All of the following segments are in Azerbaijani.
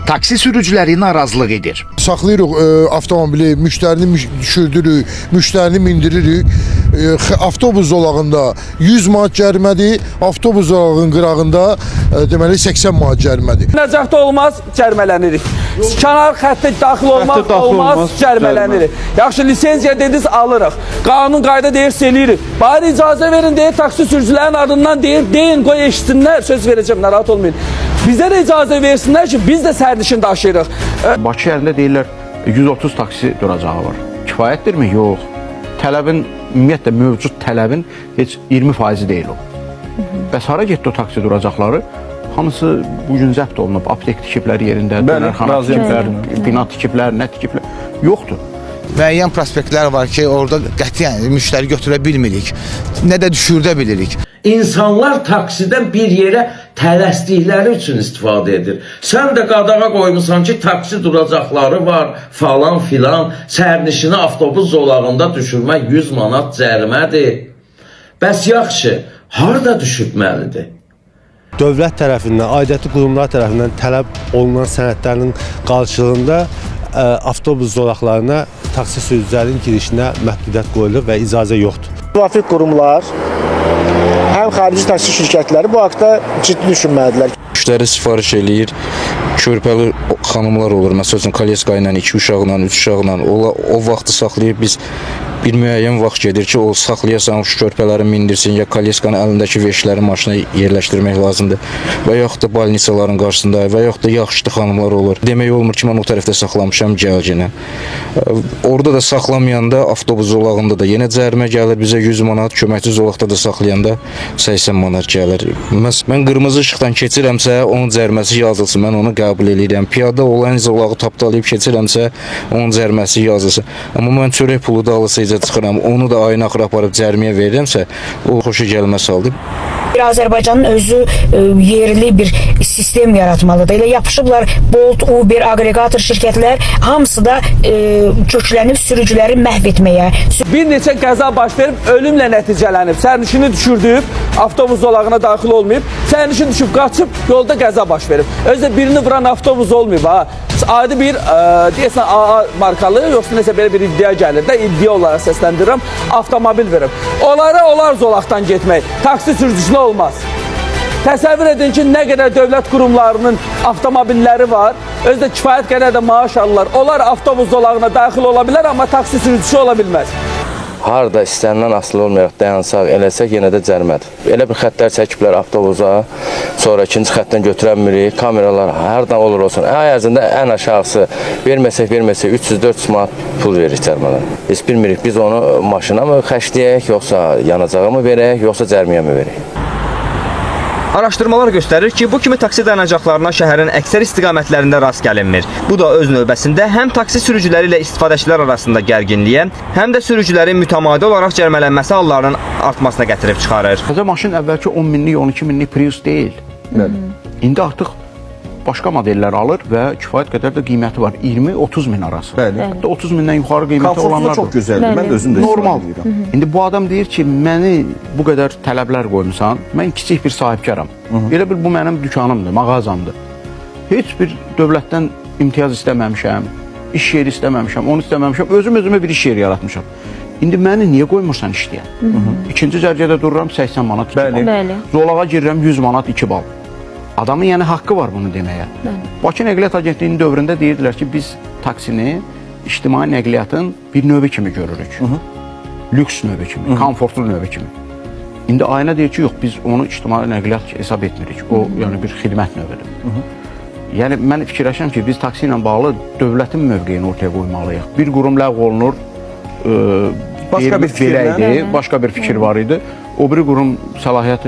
Taksi sürücüləri narazılıq edir. Saxlayırıq avtomobili, müştərini düşürdürük, müştərini mindiririk. Avtobus zolağında 100 manat cərimədir, avtobus zolağının qırağında deməli 80 manat cərimədir. Nəcəfdə olmaz, cərimələnirik. Kənar xəttə daxil olmaq Xəttə daxil olmaz, olmaz, cərimələnirik. Yaxşı, lisenziya dediniz, alırıq. Qanun qayda deyirsə eləyirik. Bari icazə verin deyir, taksi sürücülərin adından deyir, deyin, qoy eşitsinlər, söz verəcəm, narahat olmayın. Bizə də icazə versinlər ki, biz də sərnişin daşıyırıq. Bakı şəhərində deyirlər 130 taksi duracağı var. Kifayətdirmi? Yox. Tələbin, ümumiyyətlə mövcud tələbin heç 20% deyil o. Bəs hara getdi o taksi duracaqları? Hamısı bu gün zəbt olunub. Aptek tikiblər yerində, dönərxana razıyam tikiblər, bina tikiblər, nə tikiblər. Yoxdur. Müəyyən prospektlər var ki, orada qətiyyən müştəri götürə bilmirik. Nə də düşürdə bilirik. İnsanlar taksidən bir yerə tələsdikləri üçün istifadə edir. Sən də qadağa qoymusan ki, taksi duracaqları var, falan filan. Sərnişini avtobus zolağında düşürmək 100 manat cərimədir. Bəs yaxşı, harda düşürtməlidir? Dövlət tərəfindən, aidiyyəti qurumlar tərəfindən tələb olunan sənədlərin qarşılığında avtobus zolaqlarına taksi sürücülərinin girişinə məhdudiyyət qoyulur və icazə yoxdur. Müvafiq qurumlar, həm xarici taksi şirkətləri bu haqda ciddi düşünməlidirlər. Müştəri sifariş eləyir. Körpəli xanımlar olur. Məsəl üçün kolyeska ilə, 2 uşaqla, 3 uşaqla o vaxtı saxlayıb biz bir müəyyən vaxt gedir ki, o saxlayasan şu körpələri mindirsin ya kolyeskanın əlindəki veşləri maşına yerləşdirmək lazımdır. Və yaxud da balnisaların qarşısında və yaxud da yaxşılı xanımlar olur. Demək olmur ki, mən o tərəfdə saxlamışam, gəl yenə. Orada da saxlamayanda avtobus zolağında da yenə cərimə gəlir bizə 100 manat, köməkçi zolaqda da saxlayanda 80 manat gəlir. Mən qırmızı işıqdan keçirəmsə, onun cəriməsi yazılsın, mən onu qəbul eləyirəm. Piyada olan zolağı tapdalayıb keçirəmsə, onun cəriməsi yazılsın. Amma mən çörək pulu da alısıca çıxıram, onu da ayın axırı aparıb cəriməyə verirəmsə, o xoşa gəlməz haldır. Azərbaycanın özü yerli bir sistem yaratmalıdır. Elə yapışıblar Bolt, Uber, aqreqator şirkətlər hamısı da köklənib sürücüləri məhv etməyə. Bir neçə qəza baş verib, ölümlə nəticələnib. Sərnişini düşürdüyüb, avtobus zolağına daxil olmayıb. Sərnişin düşüb, qaçıb, yolda qəza baş verib. Özü də birini vuran avtobus olmayıb ha. Adi bir, deyəsən AA markalı, yoxsa nəsə belə bir iddia gəlir də, iddia olaraq səsləndirirəm, avtomobil verib. Onlara olar zolaqdan getmək, taksi sürücüsünə olmaz. Təsəvvür edin ki, nə qədər dövlət qurumlarının avtomobilləri var, özü də kifayət qədər də maaş alırlar. Onlar avtobus zolağına daxil ola bilər, amma taksi sürücüsü ola bilməz. Harda istənilən asılı olmayaraq dayansaq, eləsək yenə də cərimədir. Elə bir xəttlər çəkiblər avtobusa, sonra ikinci xəttdən götürə bilmirik. Kameralar hardan olur olsun. Ay ərzində ən aşağısı verməsək 300-400 manat pul veririk cərimədən. Heç bilmirik biz onu maşına mı xərcləyək, yoxsa yanacağa mı verək, yoxsa cəriməyə mi verək? Araşdırmalar göstərir ki, bu kimi taksi dayanacaqlarına şəhərin əksər istiqamətlərində rast gəlinmir. Bu da öz növbəsində həm taksi sürücüləri ilə istifadəçilər arasında gərginliyə, həm də sürücülərin mütəmadi olaraq cərimələnməsi hallarının artmasına gətirib çıxarır. Təzə maşın əvvəlki 10 minlik, 12 minlik Prius deyil. Bəli. İndi artıq başqa modellər alır və kifayət qədər də qiyməti var. 20-30 min arası. Bəli. Hətta 30 mindən yuxarı qiyməti Komfortlu olanlar çox da var. gözəldir. Mən də özüm də istifadə Normal. edirəm. İndi bu adam deyir ki, məni bu qədər tələblər qoymusan, mən kiçik bir sahibkaram. Elə bil bu mənim dükanımdır, mağazamdır. Heç bir dövlətdən imtiyaz istəməmişəm, iş yeri istəməmişəm, onu istəməmişəm. Özüm özümə bir iş yeri yaratmışam. İndi məni niyə qoymursan işləyə? İkinci cərgədə dururam 80 manat 2 Bəli. bal. Bəli. Zolağa girirəm 100 manat 2 bal. Adamın yəni haqqı var bunu deməyə. Bakı Nəqliyyat Agentliyinin dövründə deyirdilər ki, biz taksini ictimai nəqliyyatın bir növü kimi görürük. Lüks növü kimi, komfortlu növü kimi. İndi Ayna deyir ki, yox, biz onu ictimai nəqliyyat hesab etmirik. O, yəni bir xidmət növüdür. Yəni mən fikirləşirəm ki, biz taksi ilə bağlı dövlətin mövqeyini ortaya qoymalıyıq. Bir qurum ləğv olunur, Başqa deyir, bir fikirlə. belə idi, başqa bir fikir var idi. O biri qurum səlahiyyət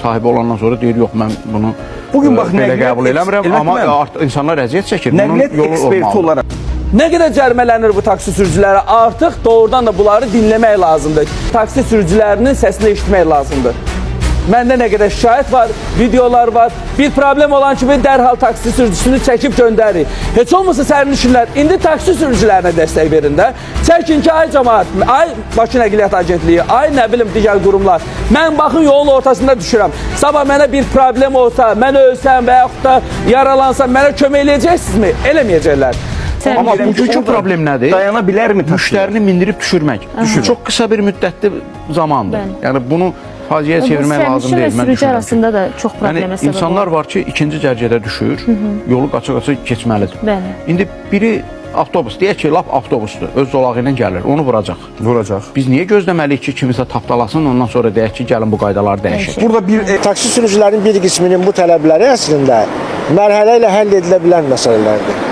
sahibi olandan sonra deyir, yox, mən bunu Bugün bax, belə nəqliyyat qəbul eləmirəm, amma artıq insanlar əziyyət çəkir. Bunun Nəqliyyat yolu eksperti olmalıdır. olaraq Nə qədər cərimələnir bu taksi sürücüləri? Artıq doğrudan da bunları dinləmək lazımdır. Taksi sürücülərinin səsini eşitmək lazımdır. Məndə nə qədər şikayət var, videolar var. Bir problem olan kimi dərhal taksi sürücüsünü çəkib göndəririk. Heç olmasa sərnişinlər indi taksi sürücülərinə dəstək verin də. Çəkin ki, ay cəmaət, ay Bakı Nəqliyyat Agentliyi, ay nə bilim digər qurumlar. Mən baxın yolun ortasında düşürəm. Sabah mənə bir problem olsa, mən ölsəm və yaxud da yaralansam, mənə kömək eləyəcəksinizmi? Eləməyəcəklər. Amma bugünkü problem nədir? Dayana bilərmi taksi? Müştərini mindirib düşürmək. Çox qısa bir müddətli zamandır. Bəli. Yəni bunu faciəyə Bu çevirmək lazım sərnişin və deyil. Mən sürücü düşünürəm ki. arasında da çox problemə Yəni səbəb insanlar olur. var ki, ikinci cərgədə düşür, yolu qaça-qaça keçməlidir. Bəli. İndi biri avtobus, deyək ki, lap avtobusdur, öz zolağı ilə gəlir, onu vuracaq. Vuracaq. Biz niyə gözləməliyik ki, kimisə tapdalasın, ondan sonra deyək ki, gəlin bu qaydaları dəyişək. Burada bir Taksi sürücülərinin bir qisminin bu tələbləri əslində mərhələ ilə həll edilə bilən məsələlərdir.